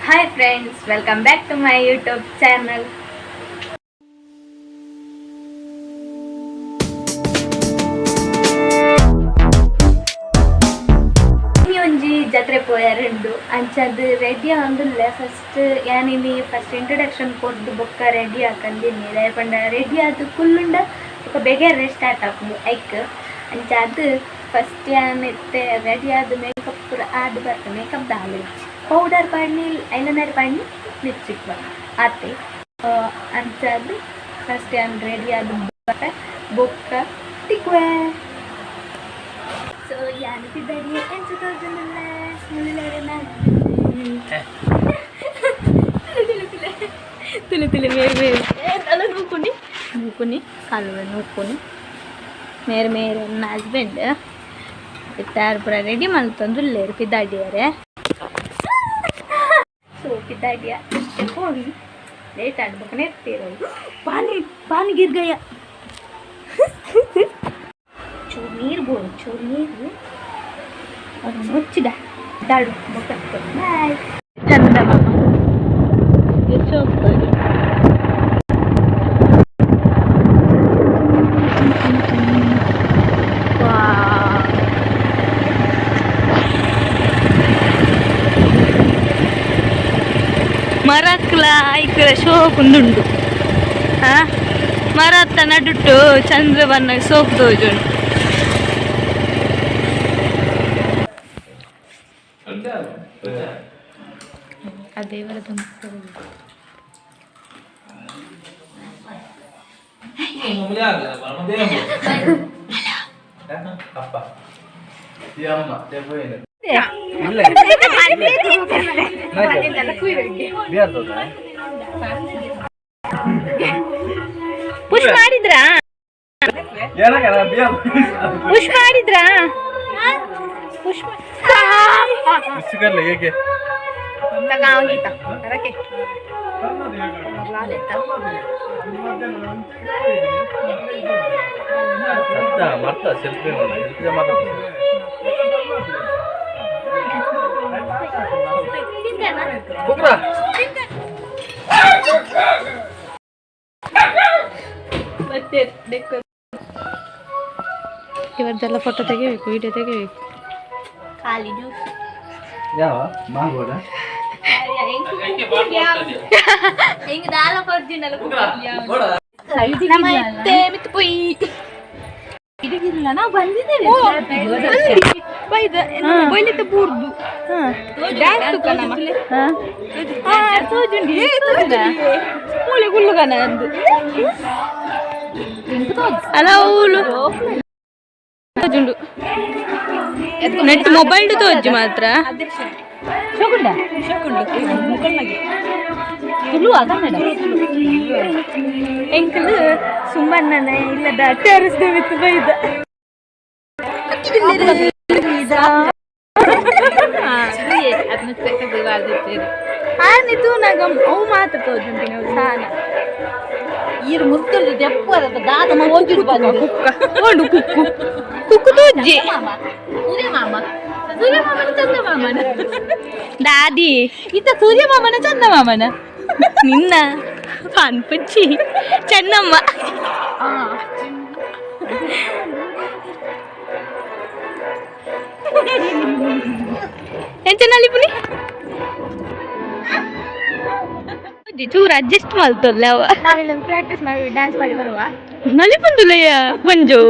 Hi friends, welcome back to my YouTube channel. ಒಂಜಿ ಜಾತ್ರೆ ಪೋಯಾರುಂಡು ಅಂಚಾದ್ ರೆಡಿ ಆವೊಂದುಲ್ಲೆ. ಫಸ್ಟ್ ಯಾನಿನಿ ಫಸ್ಟ್ ಇಂಟ್ರೊಡಕ್ಷನ್ ಕೊರ್ದು ಬೊಕ್ಕ ರೆಡಿ ಆಕಂದಿನಿ. ದಾಯೆ ಪಂಡ ರೆಡಿ ಆದ್ ಕುಲ್ಲುಂಡ ಬೊಕ್ಕ ಬೇಗ ಸ್ಟಾರ್ಟ್ ಆಪುಂಡು ಐಕ್. ಅಂಚಾದ್ ಫಸ್ಟ್ ಯಾನ್ ಇತ್ತೆ ರೆಡಿ ಆದ್ ಮೇಕಪ್ ಪೂರ ಆದ್ ಬರ್ಪೆ. ಮೇಕಪ್ ದಾಲ ಇಜ್ಜಿ, ಪೌಡರ್ ಪಾಡ್ನಿ, ಐಲೈನರ್ ಪಾಡ್ನಿ, ಲಿಪ್ಸ್ಟಿಕ್ ಪಾಡ್ನಿ, ಆತೆ. ಅಂಚಾದ್ ಫಸ್ಟ್ ಯಾನ್ ರೆಡಿ ಆದ್ ಬರ್ಪೆ, ಬೊಕ್ಕ ತಿಕ್ಕುವೆ. ಸೊ ಯಾನ್ ಪಿದಡಿ ಎಂಚ ತೋಜೊಂದುಲ್ಲೆ ಮುಳ್ಳುಲೆರೆನ? ತುಲೆ ತುಲೆ ತುಲೆ ತುಲೆ ಮೇರ್ ಮೇರ್ ಅಲ್ಲ ನೂಕುನಿ ನೂಕುನಿ ಕಾಲುವೆ ನೂಕುನಿ ಮೇರ್ ಮೇರ್. ನನ್ನ ಹಸ್ಬೆಂಡ್ ಇತ್ತಾರು ಪೂರ ರೆಡಿ ಮಲ್ತೊಂದುಲ್ಲೆರ್ ಪಿದಾಡಿಯರೆ. ಸೊ ಪಿದಾಡಿಯ ಇಷ್ಟೇ ಪೋಡಿ, ಲೇಟ್ ಆಡ್ಬೇಕನೆ ಇರ್ತೀರ. पानी पानी गिर गया. ಚೂರು ನೀರು ಬೋಡು, ಚೂರು ನೀರು ಅದು ಮುಚ್ಚಿದ ದಾಡು. ಬಾಯ್ ಚಂದ ಮಾಮ. ಎಷ್ಟು ಹೋಗ್ತದೆ? ಮರಕ್ಲ ಐಕ್ಲ ಶೋಕುಂದುಂಡು. ಆ ಮರತ್ತ ನಡುಟ್ಟು ಚಂದ್ರ ಬನ್ನ ಸೋಕ್ ತೋಜುಂಡು. ಆ ದೇವರ. ಪುಷ್ ಮಾಡಿದ್ರಾ? ಪುಷ್ ಮಾಡಿದ್ರಾ? ಪುಷ್. ಹೇಗೆ? ಮರ್ತ ಸೆಲ್ಫಿ ಸೆಲ್ಫಿ ಕುಕ್ರಾ. ಮತ್ತೆ ಇವರದ್ದೆಲ್ಲ ಫೋಟೋ ತೆಗಿಬೇಕು, ವಿಡಿಯೋ ತೆಗಿಬೇಕು. ಖಾಲಿ ಜ್ಯೂಸ್. ಯಾವ ಮಾಗೋಡ? ಹಿಂಗ ದಾಲ ಕೊರ್ಜಿನಲ್ಲ ನಮ್ಮ ಇತ್ತೆ ಮಿತ್ತು ಪೊಯ್. ನಾವು ಬಂದಿದ್ದೇವೆ. ಬೈದ ಬೈಲಿತ್ತ ಬೂರ್ದು ಡ್ಯಾನ್ಸ್ ತುಕ್ಕ ನಮ್ಮ ತೋಜುಂಡಿ ಮೂಲೆ ಗುಳ್ಳುಗನ ಅಂದು ಅಲ್ಲ, ಊಲು ತೋಜುಂಡು. ನೆಟ್ ಮೊಬೈಲ್ ತೋಜು ಮಾತ್ರ. ಶೋಕುಂಡ ತುಳು ಕನ್ನಡ. ಎಂಕಲ್ ಸುಮ್ಮನ್ನ ಇಲ್ಲದ ಟೆರೆಸ್ ಮಿತ್ತು ಬೈದ. ಆನೆ ತೂನಾಗ ಅವು ಮಾತ್ರ ತೋಜುಂಟಿನ ಅವು ಸಾನ. ಈರು ಮುತ್ತುಂಡು ದೆಪ್ಪು ದಾದ ಹೋಗಿಡು ಬಂದು. ಓಂಡು ಕುಕ್ಕು ಕುಕ್ಕು ತೋಜ್ಜಿ. ಸೂರ್ಯ ಮಾಮ, ಸೂರ್ಯ ಮಾಮನ, ಚಂದ ಮಾಮನ. ದಾದಿ. ಇತ್ತ ಸೂರ್ಯ ಮಾಮನ, ಚಂದ ಮಾಮನ. ನಿನ್ನ ಪನ್ಪುಚ್ಚಿ ಚೆನ್ನಮ್ಮ. ಎಂಚ ನಲಿಪುನಿ? ಚೂರು ಅಡ್ಜಸ್ಟ್ ಮಲ್ತೊಲ್ಲೆ ಅವ. ನಾವಿಲ್ಲ, ಪ್ರಾಕ್ಟೀಸ್ ಮಾಡಿ ಡ್ಯಾನ್ಸ್ ಮಾಡಿ ಬರುವ. ನಲಿಪುಂದುಲಯ್ಯ ಮಂಜು.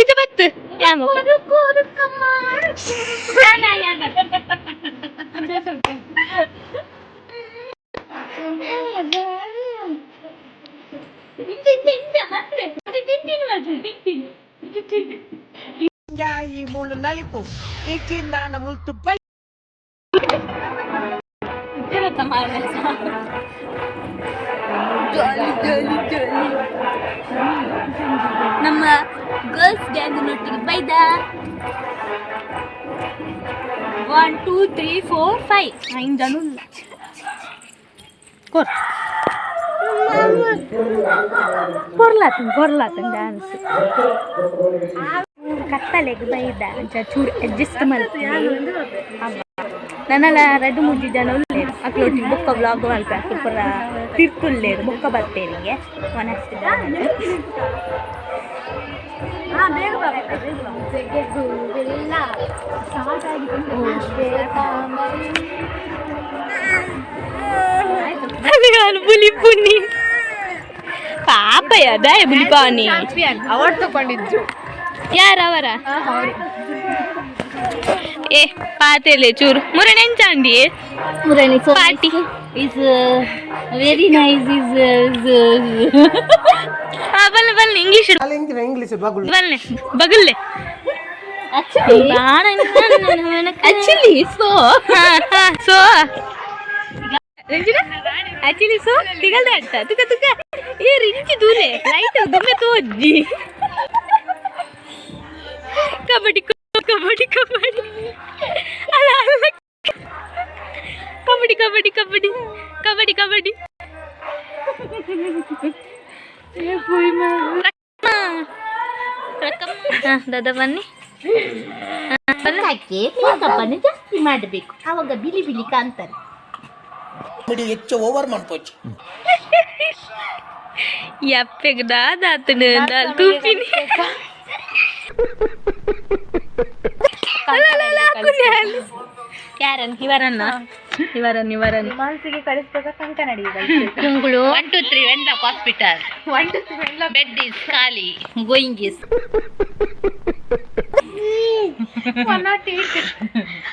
ಇದು ಬತ್ತು ಯಾಮ. ಈ ಮುಳ್ಳು ನಲಿಪು ಇಕ್ಕಿಂದಾನ ಮುಲ್ತು. ಜಾಲಿ ಜಾಲಿ ಜಾಲಿ. ನಮ್ಮ ಗರ್ಲ್ಸ್ ಗ್ಯಾಂಗ್ ನೊಟ್ಟಿಗೆ ಬೈದ. 1 2 3 4 5 ಐದು ಜನ ಉಲ್ಲ. ಕೊರ್ ಕೊರ್ಲಾತನ್ ಕೊರ್ಲಾತನ್ ಡ್ಯಾನ್ಸ್. ಕತ್ತಲೆಗ್ ಬೈದ ಅಂಚ ಚೂರು ಅಡ್ಜಸ್ಟ್ ಮಲ್ಪುನಿ. ನನಲ ರಡ್ಡ್ ಮೂಜಿ ಜನ ಉಲ್ಲೆರ್ ಅಕ್ಲೊಟ್ಟಿಗೆ ಬೊಕ್ಕ ವ್ಲಾಗ್ ಮಲ್ಪೆ ಅಕ್ಲು ಪೂರ ತಿರ್ತುಲ್ಲೆರ್ ಬೊಕ್ಕ ಬತ್ತೇರಿಗೆ ವನಸ್. ಬುಲಿಪುನಿ ಪಾಪಯ್ಯ ದಾಯ ಬುಲಿಪಾನಿ. ಅವಾರ್ಡ್ ತಗೊಂಡಿದ್ರು. ಯಾರವರ? ಏ ಪಾತೆಲೆ ಚೂರು ಮುರಣೆ ಎಂಚಾಂಡಿ ಮುರಣಿ. Party is very nice is. ಹಾ ಬಲ್ಲೆ ಬಲ್ಲೆ ಇಂಗ್ಲಿಷ್. ಇಂಗ್ಲಿಷ್ ಬಗುಲ್. ಬಲ್ಲೆ ಬಗಲ್ಲೆ. Actually so so actually so ತಿಗಲ್ದೆ ಅಟ್ಟ ತುಕ ತುಕ ಏ ರಿಂಚಿ ದೂಲೆ ಲೈಟ್ ದುಮ್ಮೆ ತೋಜ್ಜಿ. ಕಬಡ್ಡಿ ಕಬಡ್ಡಿ ಕಬಡ್ಡಿ ಅಲ್ಲ ಅಲ್ಲ ಕಬಡ್ಡಿ ಕಬಡ್ಡಿ ಕಬಡ್ಡಿ ಕಬಡ್ಡಿ ಕಬಡ್ಡಿ. ದಾದಾ ಬನ್ನಿ. ಹಾಕಿ ಮೇಕಪ್ ಅನ್ನು ಜಾಸ್ತಿ ಮಾಡಬೇಕು, ಆವಾಗ ಬಿಳಿ ಬಿಳಿ ಕಾಣ್ತಾರೆ. ಹೆಚ್ಚು ಓವರ್ ಮನ್ಪೋಚು. ಯಪ್ಪೆಗ್ ದಾದಾತನು ದಾಲ್ ತೂಪಿನಿ. ಯಾರನ್ ಇವರನ್ನ ಇವರನ್ನ ಇವರನ್ನ ಮನಸ್ಸಿಗೆ ಕಳಿಸ್ಬೇಕಾ ಕಂಕನಡಿ. ಕುಂಗುಳು. 1 2 3 Wenlock hospital. 1 2 3 Wenlock bed is ಖಾಲಿ, going is.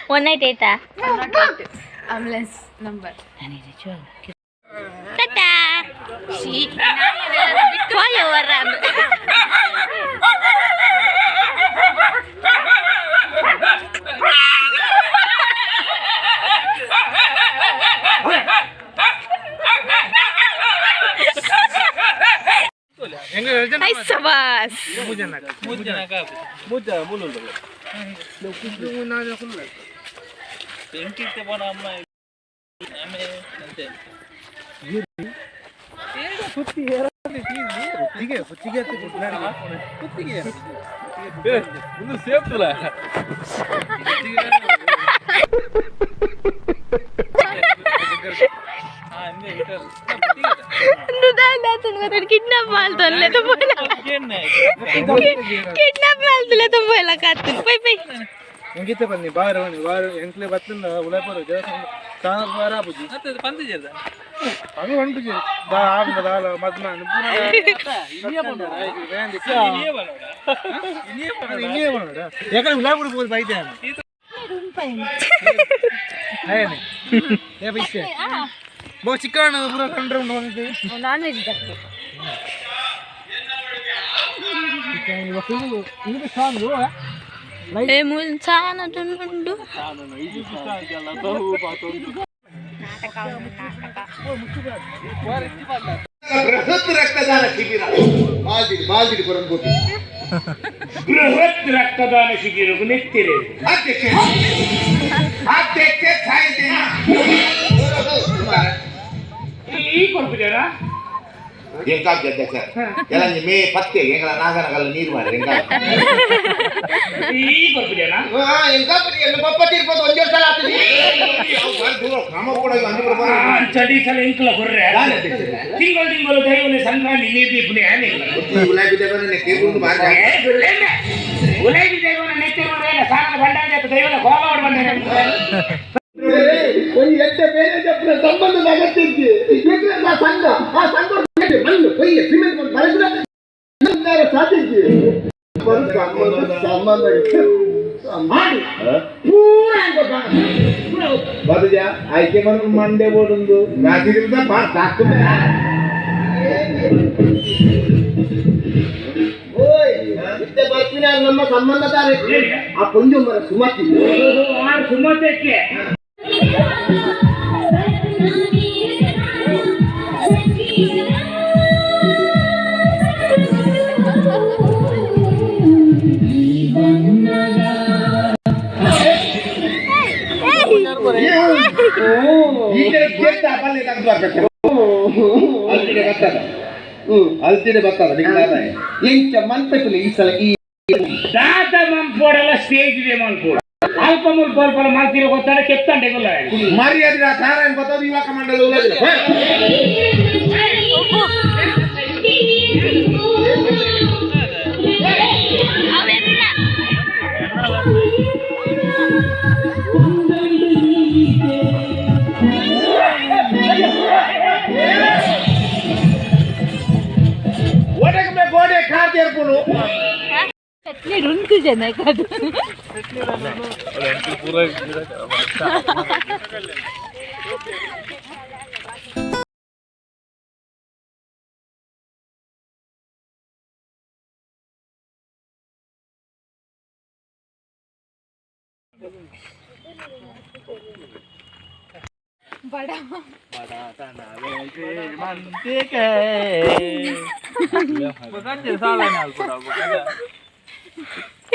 108 Etah? Ambulance number. Tata ವರಾನು. ಸಬಾಸ್. ಮೂಜ ಮೂಲ ಎಂಕಿತ್ತೆ ಪೋನ ಅಮ್ಮ ಆಮೆ ಅಂತೆ. ಕುತ್ತಿಗೆ ಕುತ್ತಿಗೆ. ಕುತ್ತಿಗೆ ಒಂದು ಸೇಫ್ ತುಲ. ಕಿಡ್ನಾಪ್ ಮಾಡ್ತಾನೆ ಕಿಡ್ನಾಪ್ ಮಾಡ್ತಲೇ ತುಂಬ ಎಲ್ಲ ಕಾತು ಪೈ ಪೈ. ಎಂಗಿತ್ತೆ ಬನ್ನಿ ಬಾರ ಬನ್ನಿ ಬಾರ ಎಂಕ್ಲೆ ಬತ್ತಲ್ಲ ಉಳಪರು ದೇವಸ್ಥಾನ ಸಾನ ಬಾರ ಆಪುಜಿ. ಪಂತಿಜದ. ಅದು ಒಂಟುಜಿ ದಾ ಆಪುಂಡ ದಾಲ ಮದ್ನ. ಇಲ್ಲಿಯೇ ಬನ್ನೋಡ ಯಾಕಂದ್ರೆ ಉಲಾಪುರ ಪೋದು ಬೈತೆ ಏ ಬೈತೆ ಬೋ ಚಿಕನ್ ಪೂರ ಕಂಡ್ರೆ ಉಂಡು. Non veg ದಕ್ಕೆ. ఏ ముల్సాన ದುಂಡು. ಬೃಹತ್ ರಕ್ತದಾನ ಶಿಬಿರ ಬಾಲ್ದಿಡಿ ಬಾಲ್ದಿಡಿ ಕೊರಂಗೋಪಿ. ಬೃಹತ್ ರಕ್ತದಾನ ಶಿಬಿರವು ನೆತ್ತಿರೆ. ಅಧ್ಯಕ್ಷ ಅಧ್ಯಕ್ಷ ಸಾಯ್ತೀನಿ. ಈ ಕೊಡ್ಬಿಟ್ಟಾರ. ಎಂಕಾಗ್ತದೆ ಅಧ್ಯಕ್ಷ ಎಲ್ಲ ಮೇ ಪತ್ತೆ ಎಂಗಳ ನಾಗನಗಲ್ಲ ನೀರು ಮಾಡಿ ಎಂಕ. ಈ ಕೊಡ್ಬಿಟ್ಟಾರ. ಎಂಕಾಪತಿ ಎಲ್ಲ ಪಪ್ಪ ತೀರ್ಪದು ಒಂದೇ ಸಲ ಆಗ್ತದೆ ಕ್ರಮ ಕೂಡ ಅಂಜು. ಚಡಿ ಸಲ ಇಂಕ್ಲ ಕೊರ್ರೆ ತಿಂಗಳು ತಿಂಗಳು ದೈವನೆ ಸಂಕ್ರಾಂತಿ ನೀರು ದೀಪನೆ. ಗುಲಾಬಿ ದೇವನ ಕೇಬುಂಡು ಬಾರಿ. ಗುಲಾಬಿ ದೈವನ ನೆತ್ತಿರ ಸಾಲ ಬಂಡಾಯ ದೈವನ ಕೋಪ ಬಂದ. ಒಂದು ಎಟ್ಟ ಬೇರೆ ಜಪ್ಪನ ಸಂಬಂಧ ಅಗತ್ಯ ಆ ಸಂಘ ಆ ಸಂಘ ಮಣ್ಣು ಕೊಯ್ಯ ಸಿಮೆಂಟ್ ಬಳಸಿದ ಸಾಧ್ಯ ಸಂಬಂಧ ಮಾಡಿ ಪೂರ ಬದುಜ ಆಯ್ಕೆ ಬಂದು ಮಂಡೆ ಬೋಡೊಂದು ರಾತ್ರಿ ಸಾಕು. ಓಯ್ ಇತ್ತೆ ಬರ್ಪಿನ ನಮ್ಮ ಸಂಬಂಧ ತಾರೆ ಆ ಪೊಂಜು ಮರ ಸುಮತಿ. ಸುಮತಕ್ಕೆ. ಈ ಕಡೆ ಕೇಳ್ತಾ ಪಲ್ಲೆ ತೆಗ್ದು ಬರ್ಬೇಕು. ಅಲ್ತಿಡೆ ಬರ್ತದ ಅಲ್ತಿಡೆ ಬರ್ತದ ನಿಂಗೆ. ಎಂಚ ಮಲ್ಪೆಪುಲೆ ಈ ಸಲ ಈ ದಾದ. ಸ್ಟೇಜ್ ಇದೆ ಮಲ್ಪು ಅಲ್ಪ ಮುಲ್ಪ ಅಲ್ಪ ಮಲ್ತಿರ ಗೊತ್ತಾಡ ಕೆತ್ತಂಡೆ ಗೊಲ್ಲ. ಮರ್ಯಾದೆ ತಾರಾಯಣ ಬತ್ತದು ಯುವಕ ಮಂಡಲ ಉಳ್ಳದಿಲ್ಲ. ಒಡಗ ಮೇ ಗೋಡೆ ಖಾತೆ ಇರ್ಪುನು. ಚಟ್ನಿ ರುಂಕು ಜನ ಅದು. ಸಾಲ.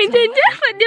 ಎಂಚ ಎಂಚ ಪದ್ಯ?